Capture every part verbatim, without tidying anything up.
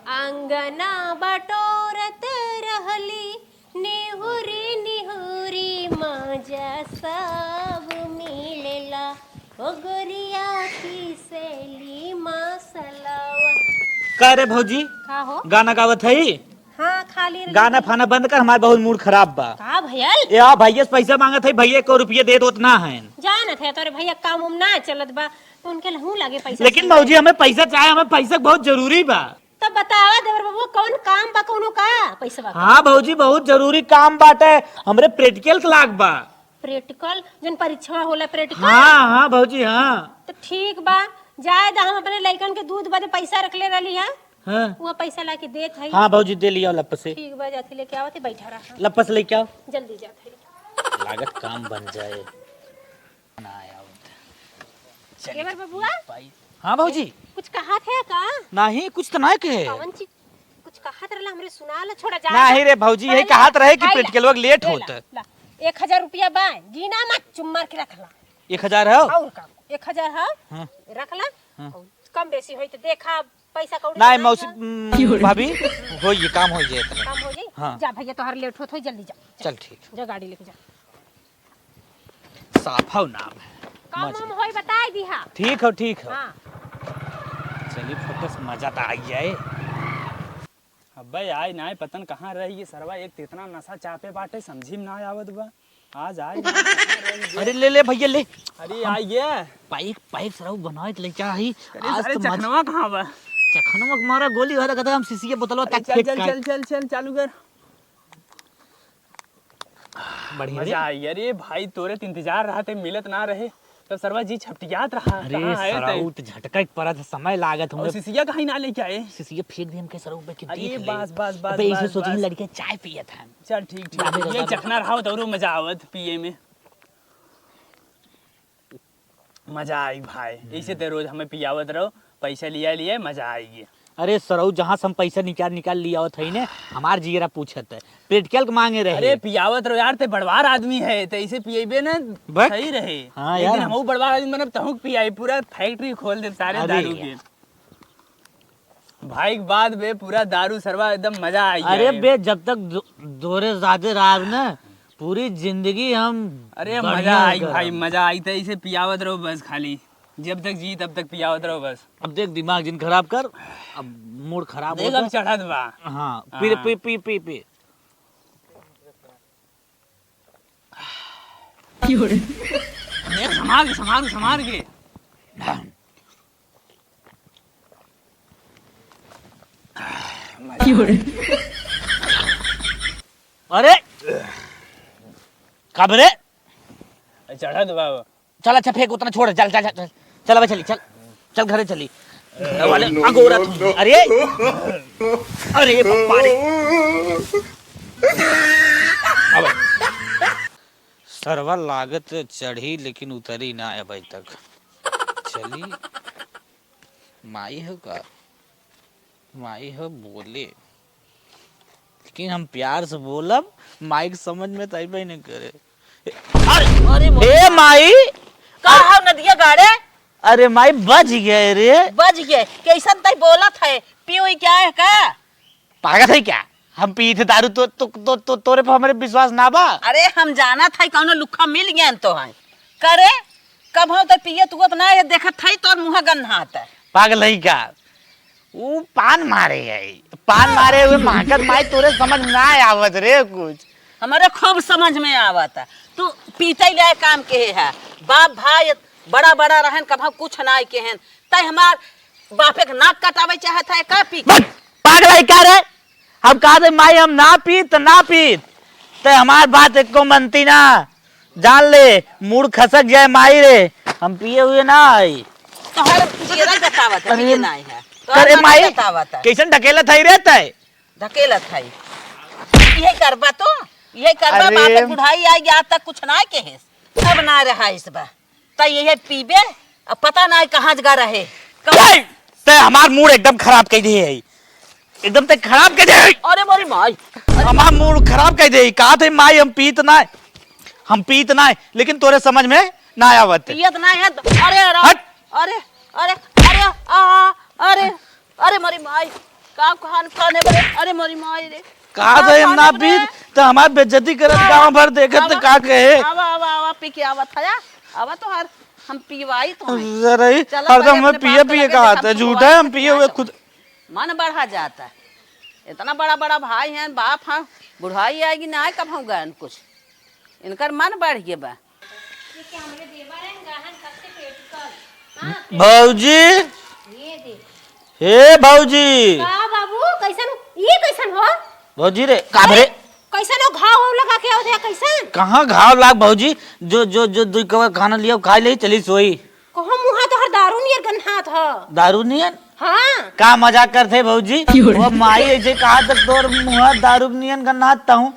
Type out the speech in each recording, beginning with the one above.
अंगना बटोरत रहली, निहुरी निहुरी माजा सब मिलेला, ओ गोरिया पीसेली मसलवा। का रे भौजी? का हो? गाना गावत हई? हाँ, खाली रही। गाना फाना बंद कर, हमार बहुत मूड खराब बा। का भयल? ए, आ भैया से पैसा मांगत हई, भैया एको रुपया देत ओत ना है। जानत है तोरे भैया काम उम ना चलत बा, तो उनके लहू लागे पैसा लेकिन से। भौजी, हमें पैसा चाहे, हमें पैसा बहुत जरूरी बा। तब बतावा देवर बाबू, कौन काम बा, कौनो का पैसा बा? हाँ भौजी, बहुत जरूरी काम बाटे, हमरे practical class बा। Practical, जौन परीक्षा होला practical? हाँ, हाँ भौजी, हाँ। तो ठीक बा, जाए दा, हम अपने लइकन के दूध बदे पैसा रखले रहली है, हाँ। वो पैसा लाके देत हई। हाँ भौजी, दे लिया लप से। ठीक बा, जाती लेके आवत है, बैठा रहा। लप से लेके आओ। जल्दी जात है। लागत काम बन जाए। ना आया होता। चलिए देवर बबुआ? भाई। हाँ भौजी। कुछ कहा थे का? नहीं, कुछ तो ना कहे। कौन चीज? कुछ कहा थे रहला, हमरे सुना ला, छोड़ा जा। नहीं रे भौजी, यही पहले कहा थे रहे कि भाई ला, practical work late ले ला, होता। ला। एक हजार रुपया बा, गिना मत, चुम मार के रख ला। एक हजार है? और का? एक हजार है? हाँ। रख ला। हाँ। और कम बेसी होई तो देखा, पैसा कौड़ी नहीं, ना मौसी, है। उम, भाभी, हो ये काम हो जाए इतना। काम हो जाई? हाँ। जा भैया, तोहर late होत होई, जल्दी जा। चल ठीक। जा गाड़ी लेके जा। साफा नाम है। काम मजा। वाम होई बताई दिहा। ठीक हो, ठीक हो। हाँ। चली फुटस, मजा तो आई जाए। अबे आई ना, पतन कहाँ रही ये सरवा, एक तो इतना नशा चापे बाटे, समझी में ना आवत बा। आज आई ना, कहाँ रही ये? अरे ले ले भैया ले। अरे हम आई ये। पाइक, पाइक सरऊ बनाए तो लेके आई। अरे आज सारे तो मज- चखनवा कहाँ बा? चखनवा के मारा गोली वाला कहता हम शीशी के बोतलवा अरे तक चल, फेंक चल, के चल, चल, चल, चालू कर। बढ़िया रे। मजा आई। अरे भाई, तोरे त इंतजार रहा, ते मिलत ना रहे, तब सरवा जी छपटियात रहा। अरे कहाँ है सरऊ ते? त झटका के परत है, समय लागत और हमें। सिसिया कहीं ना लेके आए? सिसिया फेंक दे हमके सरऊ पे कि अरे देख ले। बस, बस, बस, अबे इसे बस, सोचे बस। लड़के चाय पियत हैं। चल ठीक, ठीक। बाबे ये बाबा। चखना रहा हो तो औरो मजा आवत पिए में। मजा आई भाई, ऐसे ते रोज हमें पियावत रहो, पैसा लिया लिया, मजा आई। अरे सरऊ, जहाँ से हम पैसा निकाल निकाल लियावत हई ने, हमार जियरा पूछत है, practical के मांगे रहे। अरे पियावत रहो यार, ते बड़वार आदमी है, ते ऐसे पियेबे ना, बक। सही रहे। हाँ एक यार। दिन हमहू बड़वार आदमी बनब, तहूँ के पियाई, पूरा factory खोल दे सारे अरे दारू यार। के। भाई के बाद बे पूरा दारू सरवा एकदम मजा आई अरे जाए। बे, जब तक दो-, दोरे जादे रहा ना, पूरी जिंदगी हम अरे बढ़िया मजा आई कर भाई, हम। मजा आई। तो इसे पियावत रहो बस खाली, जब तक जी तब तक पियावत रहो बस। अब देख, दिमाग जिन खराब कर, अब मूड खराब देख, होता अब है। चढ़त बा। हाँ, पी रे, हाँ। पी, पी, पी, पी। क्यों रे? देख, संभाल के, संभाल के, संभाल के। अरे, कब रे? चढ़त बाबा। चल, अच्छा, फेंक, उतना छोड़, चल, चल, चल, चल, अब चली, चल, चल, घरे चली। वाले अगोरा तू, अरे, अरे, पप्पा रे। अब सरवा लागत चढ़ी, लेकिन उतरी ना अबे तक। चली, माई हो का? माई हो बोले, लेकिन हम प्यार से बोलब, माई के समझ में तो अइबे न करे। अरे, अरे, ए माई! का अरे, हो नदिया गाड़े? अरे माई, बच गए रे। बच गए? कैसन तई बोलत है? पी उई क्या है का? पागल है क्या? हम पी थे दारू तो, तो, तो, तो तोरे पे हमरे विश्वास ना बा? अरे हम जानत है कौनो लुक्खा मिल गया तो है। करे, कब हो तो पियत उयत ना है, देखत है तोर मुँह गन्हात है। पागल है क्या? ऊ पान मारे है, पान मारे हुए महकत माई तोरे समझ ना आवत रे कुछ। हमारे खूब समझ में आवत है। तू पीते ले काम के है, बाप भाई बड़ा बड़ा रहन कभा कुछ ना के हैं, तै हमार बापे के नाक कटावे चाहत है का पी के? बस, पागल है क्या रे? हम कहा थे माई हम ना पीत, ना पीत। ते हमार बात एको मनती ना। जान ले, मूड़ खसक जाए माई रे, हम पिए हुए ना आई। तोहर जियरा जतावत है, अरे, पिए ना आई है। तोहर अरे मन माई, जतावत है। कैसन ढकेलत है रे तै? ढकेलत है। यही करबा तो, यही करबा, अरे। बाप बुढ़ाई आई, आज तक कुछ ना कहेस। अब ना रहा इस बा। त यही पीबे, अब पता ना कहाँ जगह रहे। कब ए, ते हमार मूड़ एकदम खराब कर दिए है। एकदम ते खराब कर दे। अरे मोरी माई। हमार मूड़ खराब कर दे। कहा थे माई हम पीत ना है। हम पीत ना है, लेकिन तोरे समझ में ना आवत। पियत ना है तो, अरे, अरे, हट। अरे, अरे, अरे, आ, अरे, अरे मोरी माई। का खान खाने बड़े? अरे मोरी माई रे। कहा का था हम खाने ना बड़े? पीत, तो हमार बेइज्जती करत आवा, गाँव भर देखत तो आवा। का कहे? आवा, आवा, आवा, पी के आवा था, आवा तो हर हम पीवाई तो हैं। जरा ही चला हरदम पहले हमें अपने पिए बाप के पिए लगे कहा देख, था, हम झूठा है, हम पीवाई पिए हुए तो खुद। मन बढ़ा जाता है। इतना बड़ा बड़ा भाई हैं, बाप हैं, बुढ़ाई आएगी ना, कब हम गए कुछ। इनकर मन बढ़ गए बा। ये क्या हमरे देवर हैं, गहन सबसे practical। हाँ, भौजी, ये दे। हे भौजी। का बाबू, कैसन हो? ये कैसन हो? भौजी रे, का अरे, भरे? कैसन हो, घाव वाव लगा के आओ थे, कैसन? कहाँ घाव लाग भौजी? जो, जो, जो दुई कवर खाना लिया, खा ले, चली सोई। कहो मुँहा तोहर दारू नियर गन्हात ह। दारू नियन? हाँ। का मजाक करते भौजी? वो माई ऐसे कहा तक तोर मुँहा दारू नियन गन्हात तहूँ।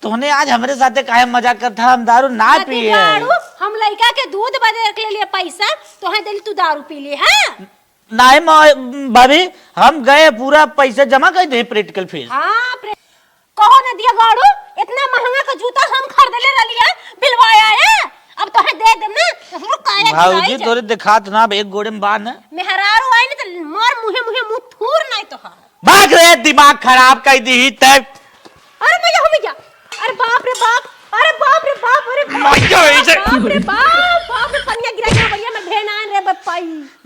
तोहने आज हमरे साथे काहे मजाक करत हा? हम दारू ना पिए है। दारू, हम लइका के दूध बदे रख ले लिए पैसा, तोहे दिल तू दारू पी लिए, हाँ? नाहीं म-, भाभी, हम गए पूरा पैसा जमा कर दे practical fees। हाँ, प्रे-, कहो ना दिया गाड़ू, इतना महंगा का जूता हम खरीद ले रह लिया, बिलवाया है, अब तोहे दे देम ना, तो हम लोग काहे भौजी, गिराई जा? तोरे दिखात ना, अब एक गोड़े में बान है। मेहरारू आई ना तो मार मुँहे मुँहे मुँह थूर नहीं तो हाँ। भाग रे, दिमाग खराब कर दी ही तब। अरे भैया, हो भैया। अरे बाप रे बाप, अरे बाप रे बाप, अरे बाप रे बाप, बाप रे बाप, बाप रे, पनिया गिरा गया, भैया, मैं भेन आन रे बप्पाई।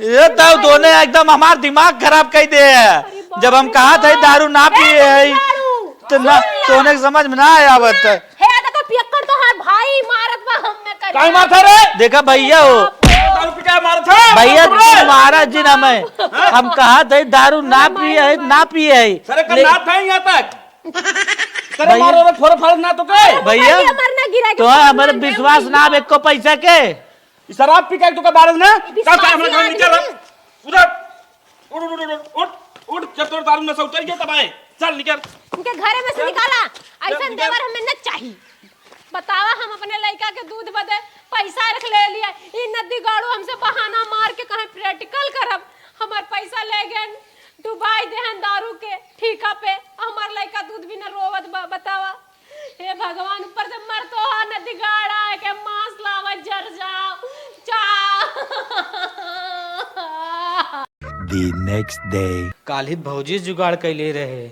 ये तो दोनों एकदम हमार दिमाग खराब कर दे है। अरे बाप रे बाप। जब हम कहा थे दारू ना पिए है, दारू। तो ना, सुन ना। तोने समझ में ना आया आवत है। हे, देखो, पियक्कड़ तो हर भाई मारत बा, हम में करे। काहे मारत है रे? देखा भैया हो। दारू पी के मारत है? भैया, मारत है? मारा जी ना मैं। हाँ? हम कहा थे दारू ना पिए है, ना पिए है। सारे का ले- नाथ है यहाँ तक। सारे भैया। मारो रे, फोड़ फाड़ ना तो के। भैया, भैया, मरना गिरा के तो फोड़ हमारे मारना विश्वास है। ना अब एको पैसा के। ई शराब पी के तू के मारत ना? ये का विश्वास काम नहीं ना आदमी निकल? है। उधर। उठ, उठ, उठ, उठ, उठ, उठ, जब तोर दारू नशा उतर गया तब आए। चल निकल। इनके घरे में से चल। निकाला। चल, ऐसा निकल। देवर हमें न चाहिए। बतावा, हम अपने लइका के दूध बदे पैसा रख ले लिया। ई नदी गाड़ू हमसे बहाना मार के कहे practical करब। हमार पैसा ले गए, डुबाई देहन दारू के ठीका पे। हमार लइका दूध बिना रोवत बा, बतावा। हे भगवान, ऊपर से मर तो हा, नदी गाड़ा के मांस लावा, जर जाओ, जा। The next day। काल्हि भौजी जुगाड़ कैले रहे,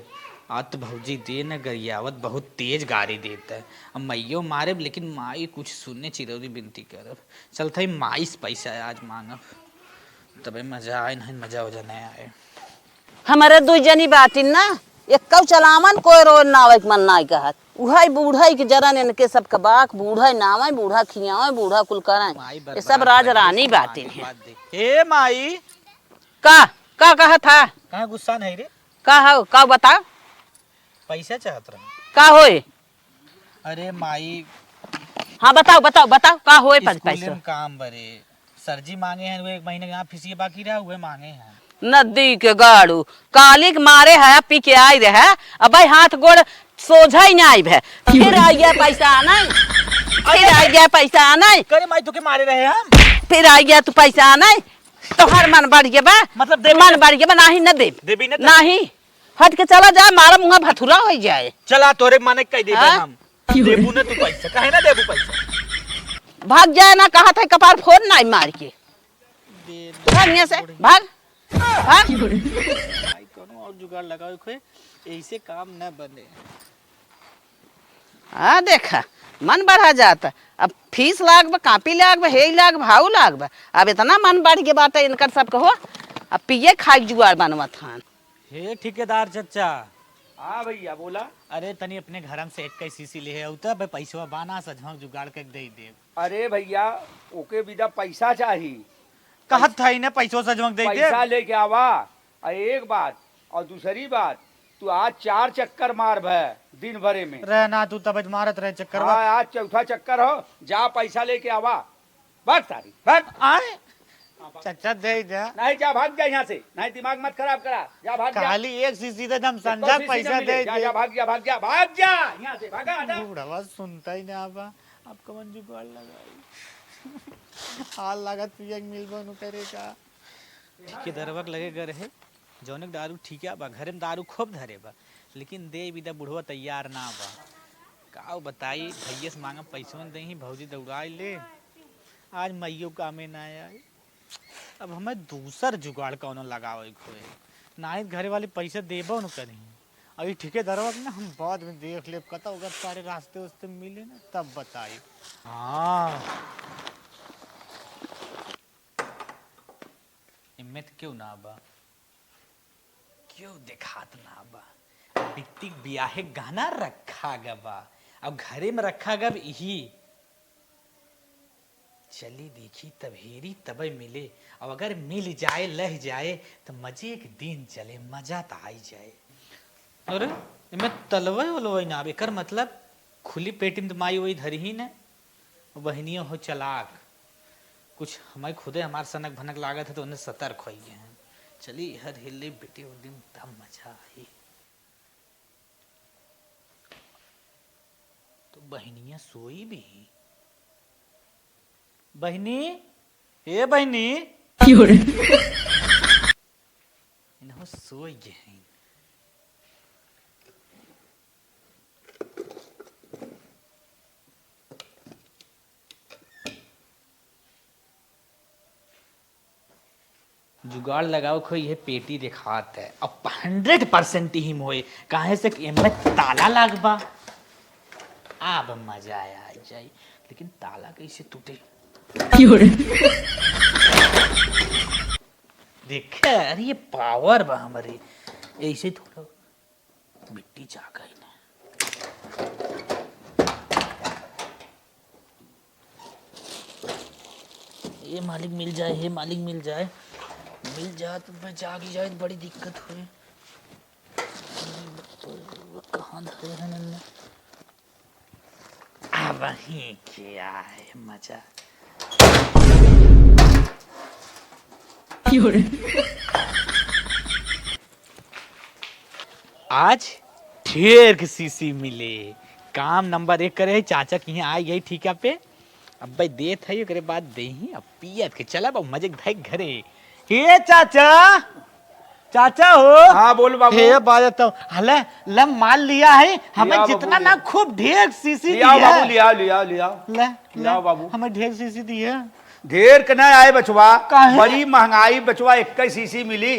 आज तो भौजी दे न गरियावत बहुत तेज गारी देत है। अब माइयो मारे, लेकिन माई कुछ सुने चिरौरी बिनती करब। चलत है माई से पैसा आज मांगब, तबे मजा आए, नहीं मजा वजा नहीं आए। हमरे दुई जनी बाटिन ना, एक्कौ चलावन कोई रोज ना आवे के मन नाई कहत। उहई बूढ़ई के जरन इनके सबके बाक, बूढ़ई नावे, बूढ़ा खियावे, बूढ़ा कुल करे। माई ये सब बर्बाद राज कर दे, रानी सब बाटिन माई है। बात दे। ए माई। का, का कहत हा? कहाँ गुस्सा नहीं रे? का हो, का बताओ? पैसा चाहत रहे। का होए? अरे माई। हाँ, बताओ, बताओ, बताओ, का होए पद स्कूले पैसा? में काम बरे। सर जी मांगे हैं, वो एक महीने के यहाँ फीस बाकी रहा, वो मांगे हैं। नदी के गाड़ू, काली के मारे है, पी के आई रहे, अब भाई हाथ गोड़ सोझा ही नहीं आइब है। फिर आई गया पैसा नहीं, फिर आई गया पैसा नहीं। करे माई, तो के मारे रहे हम? फिर आई गया तू पैसा नहीं, तोहर मन बढ़ गया बा, मतलब देबी मन ना? बढ़ गया बा, नहीं न देब। देबी ना तो? नहीं। हट के चला जाए, मारा मुँहा भथुरा होइ जाए। चला, तोरे माने कह देबे हाँ? हम। देबू ना तू पैसा, काहे ना देबू पैसा? भाग जाए ना, कहा था कपार फोड़ ना मार के। दे भाग यहाँ से, बुढ़ी। भाग, भाग। भाई, कोनो और जुगाड़ लगाओ, कोई ऐसे काम ना बने। हाँ, देखा, मन बढ़ा जाता। अब फीस लाग बा, कापी लाग बा, हे लाग बा, हाउ लाग बा। अब इतना मन बढ़ गया बाटे इनकर सब कहो, अब पिए खाए के जुगाड़ बनवत हन। हे ठेकेदार चचा। हाँ भैया, बोला। अरे, तनी अपने घरम से एक शीशी ले आऊ त, अबे पैसवा बाना, सजवा जुगाड़ के दे दे। अरे भैया, ओके बिदा पैसा चाही। कहत था इन्हें पैसो सजवा दे दे। पैसा लेके आवा। आ, एक बात, और दूसरी बात, तू आज चार चक्कर मार भय दिन भरे में। रह ना, तू तब मारत रहे चक्कर। हाँ, आज चौथा चक्कर हो, जा पैसा लेके आवा। भाग सारी, भाग। आए? चचा, दे जा। नहीं, जा, भाग जा यहाँ से। नहीं, दिमाग मत खराब करा। जा, भाग जा। खाली एक शीशी दे, हम एको समझा शीशी पैसा ना मिले। दे जा, दे। जा, भाग जा, भाग जा, भाग जा यहाँ से, भागा, हटा। बूढ़वा सुनता ही ना बा। अब कवन जुगाड़ लगाई? हाल लागत पिया के मिलबो नु करे का। ठेकेदरवा के लगे गए रहे, जौने के दारू ठीका बा, घरे में दारू खूब धरे बा, लेकिन दे बिदा बुढ़वा तैयार ना बा। का बताई, भैया से मांगब पैसवन देही, भौजी दौड़ाई ले। आज मइयो कामे ना आई। अब हमें दूसर जुगाड़ कौनो लगावे के होए। नाहीं त घरे वाले पैसा देबो न करी। अभी ठेकेदारवा के ना हम बाद में देख लेब, कतौ अगर सारे रास्ते उस्ते मिले ना तब बताई। हाँ। हिम्मत क्यों ना बा? क्यों देखात ना बा? बिट्टी के बियाहे गहना रखा गबा, अब घरे में रखा गब इही। चली देखी तब हेरी तबे मिले, अब अगर मिल जाए लह जाए त मजे के दिन चले, मजा त आई जाए। अरे, एमे तलवई वलवई ना, एकर मतलब खुली पेटी में त माई वही धरी ही न। बहिनिया हो चलाक, कुछ हमारे खुदे हमार सनक भनक लागत है तो उन्हें सतर्क होई गए हैं। चली हर हिले बेटी उस दिन तब मजा आई। तो बहिनिया सोई भी। बहिनी, ए बहिनी। क्यों रे? इन्हों सोई गए हैं। जुगाड़ लगाओ, कोई ये पेटी दिखात है, अब हंड्रेड परसेंट ही मोए, काहे से कि एमे ताला लाग बा। अब मजा आ जाई, लेकिन ताला कैसे टूटे? क्यों रे? देखे, अरे ये पावर बा हमारे, ऐसे थोड़ा बिट्टी जागा ही ना। ये मालिक मिल जाए, हे मालिक मिल जाए, मिल जाए तो मैं जागी जाए तो बड़ी दिक्कत होए। कहाँ धरे हैं इनने? अब ही के आए मजा। आज ढेर के सीसी मिले, काम नंबर एक करे है, चाचा के यहाँ आई गई ठीका पे। अब्बे देत है, ओकरे बाद देही, अब पियत के चलब, अब मजे के भाई घरे। हे चाचा, चाचा हो। हाँ, बोल बाबू। हे बाजत हो। हले, ले माल लिया है, हमें लिया जितना बाबू, ना लिया। खूब ढेर सीसी लिया दिया बाबू, है। लिया, लिया, लिया। ले, लिया ले, बाबू। हमें ढेर सीसी दी है। ढेर के ना आए बचवा, काहे? बड़ी महंगाई बचवा, इक्कीस सीसी मिली।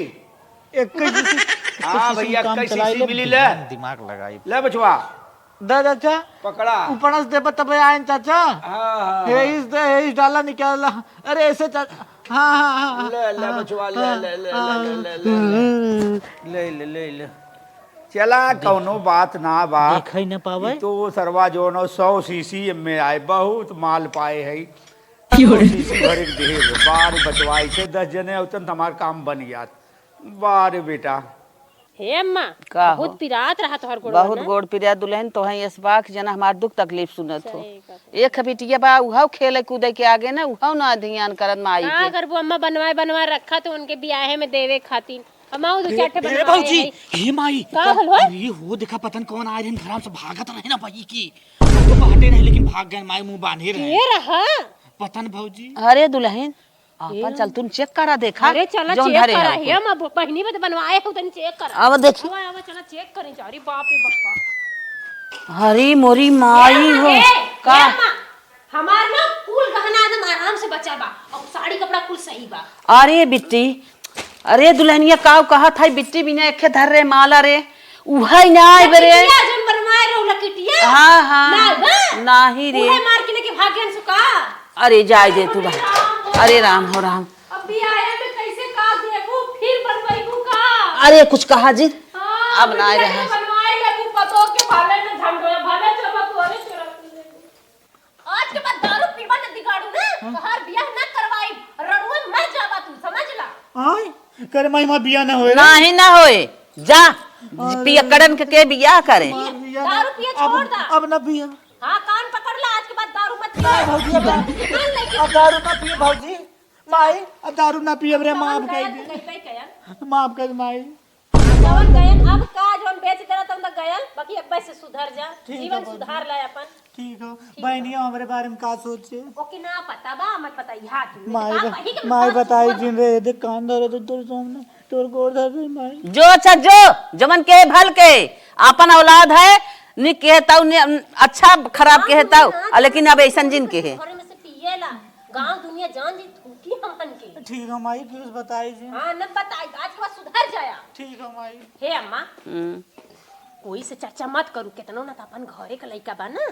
इक्कीस सीसी, हाँ इक्कीस भैया, काम इक्कीस चलाई सीसी लो, मिली ले। ध्यान दिमाग लगाई। ले बचवा। दे चाचा। पकड़ा। ऊपर से देबे तबे आइन चाचा। हाँ, हाँ, हे हाँ। इस दे, हे इस डाला निकाला। अरे ऐसे चाचा। हाँ, हाँ, हाँ, हाँ। ले, ले हाँ, बचवा, ले, हाँ, ले, ले, हाँ। ले, ले, ले, ले। ले, ले, ले, ले। चला, देखो। कौनो बात ना बा। देखा ही ना पावे। ई तो सरवा जोन हो, सौ सीसी में आए, बहुत माल पाए है। क्यों रे? सीसी भर एक देहे, बार बचवा, ऐसे दस जने होतन त हमार काम बन जात। वाह रे बेटा। हे अम्मा, का बहुत हो? पिरात रहा तोहर गोड़वा बहुत ना। गोड़ पिरात दुल्हन, तोहई एसबाक जना हमार दुख तकलीफ सुनत हो। सही बात है। एक बिटिया बा, उहौ खेले कूदे के आगे ना, उहौ ना ध्यान करत माई का के। करबू अम्मा, बनवाए बनवाए रखा तो उनके बियाहे में देवे खातिर। अम्मा, वो दो ए, चार ठे ए बनवाए भौजी, है। हे माई। का होल हो? अरे हो देखा, पता न कौन आए रहन घर से, भागत रहे ना बही की। हम तो पहटे रहे लेकिन भाग गए, माई मुंह बांधे रहे। के रहा? पता न भौजी। अरे दुल्हन, आपन ए। चल तुम चेक करा देखा, अरे चला जौन चेक धरे करा, हो हे तो। हम अब बहिनी बदे बनवाए हो, तनी चेक करा। अब देखी। आवा, आवा, चला चेक करी जा। अरे बाप रे बाप। अरे मोरी माई ए, हो। ए, का? ए, अम्मा, हमार ना कुल गहना एकदम आराम से बचा बा, और साड़ी कपड़ा कुल सही बा। अरे बिट्टी, अरे दुल्हनिया काऊ कहत है, बिट्टी बिना एखे धर रे माला रे, उहै ना आइबे रे। लकिटिया जौन बनवाए रहो, लकिटिया। हाँ, हाँ। ना बा? नाही रे। उहै मार के लेके भाग गए सु का? अरे जाए दे तू भाई। अरे राम हो राम। अब बियाहे में कैसे का देबू, फिर बनवाइबू का? अरे कुछ कहा जी? हाँ, अब ना बिटिया रहे। के बनवाए लेबू, पतोह के भले में झंडोया, भले चोरबा तू, अरे चोरा तू लेबू। आज के बाद दारू पीबा न दिगाड़ू ना, हाँ। तोहार बियाह ना करवाई, रड़ुआ मर जाबा तू, समझ ला। आय, करे माई, मार बियाह ना होए रे। नाही ना होए, जा, अरे। पियकड़न के, के बियाह करे। मार बियाह ना। दारू पिए अब, छोड़ दा। अब ना पिया। हाँ, कान पकड़ ला, आज के बाद दारू मत पिया। ना भौजी, अब ना। कान लेके अब दारू ना पिए भौजी। माई, अब दारू ना पियब रे, जवन माफ कर गयल दे। तो गइबे गयल। माफ कर माई। जवन गयल, अब का जवन बेच देला तवन त गयल, बाकी अब से सुधर जा, ठीक जीवन है, सुधार भौजी। ले अपन। ठीक हो। ठीक बहनिया, हो। हमरे बारे में का सोचे? ओके ना पता बा, मत बताई हाथ में। माई का बा-, कही के माई मत बताई बोल। जिन रे, देख कान धरे तो तोर सामने, तोर गोड़ धर रे माई। जो अच्छा जो, जमन के भल के, आपन औलाद है, नि के ताऊ नि अच्छा खराब के है ताऊ, आ, लेकिन अब ऐसन जिन के है। घरे में से पिएला, गांव दुनिया जान जी। कि हमन के। ठीक है माई, कुछ बताई जी। हाँ, न बताई, आज के बाद सुधर जाया। ठीक है माई। हे अम्मा, हम्म। कोई से चर्चा मत करू, केतनो ना त अपन घरे के लइका बा ना।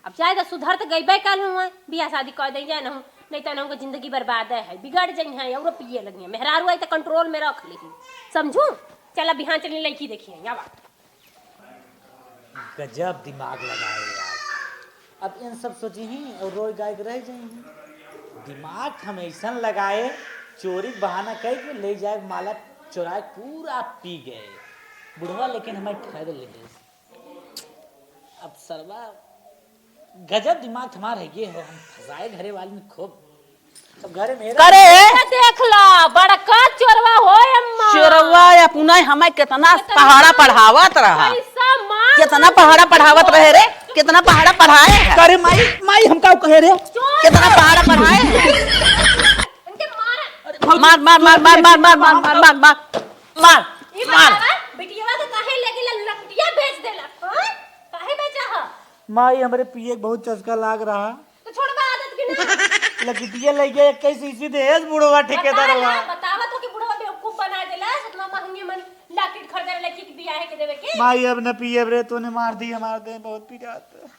अब चाहे त सुधर त गइबे काल हुआ, बियाह शादी कर दे जाए ना, नहीं त ना उनका जिंदगी बर्बाद है, बिगड़ जाई है और पिए लगी है। मेहरारू आई त कंट्रोल में रख ली, समझू? चला बिहान चली लइकी देखिए, या बात। गजब दिमाग लगाए यार। अब इन सब सोची ही और रोई गाय के रह जाई ही। दिमाग हम ऐसन लगाए, चोरी के बहाना कह के ले जाए, माला चोराए, पूरा पी गए बुढ़वा, लेकिन हमें ठग ले। अब सरवा गजब दिमाग हमार है, ये हो हम फंसाए घरे वाली में खूब। अब घरे में करे है। ये देख ला, बड़का चोरवा हो अम्मा। चोरवा या पुनाई हमें कितना कितना पहाड़ा पढ़ावत रहा। पैसा मार कितना मार पहाड़ा पढ़ावत रहे रे, कितना पहाड़ा पढ़ाए है। करे माई, माई हम का कहे रे? चोर कितना पहाड़ा पढ़ाए है। इनके मार। मार, मार, मार। मार। ये बतावा, बिटियावा के काहे लेके लखटिया बेच देला? हाँ? काहे बेचा ह? माई, हमरे पिए के बहुत चस्का लाग रहा। तो छोड़बा आदत की ना। लखटिया लइके इक्कीस ईस्वी देहेस बुढ़वा ठेकेदार बता ना, वाला। बतावा तो कि बुढ़वा बेवकूफ बना देला, इतना महंगे मन लाकिट खरीदे लड़की के बियाह के देवे के। माई, अब न पियब रे, तूने मार दी हमार देह बहुत पिरात।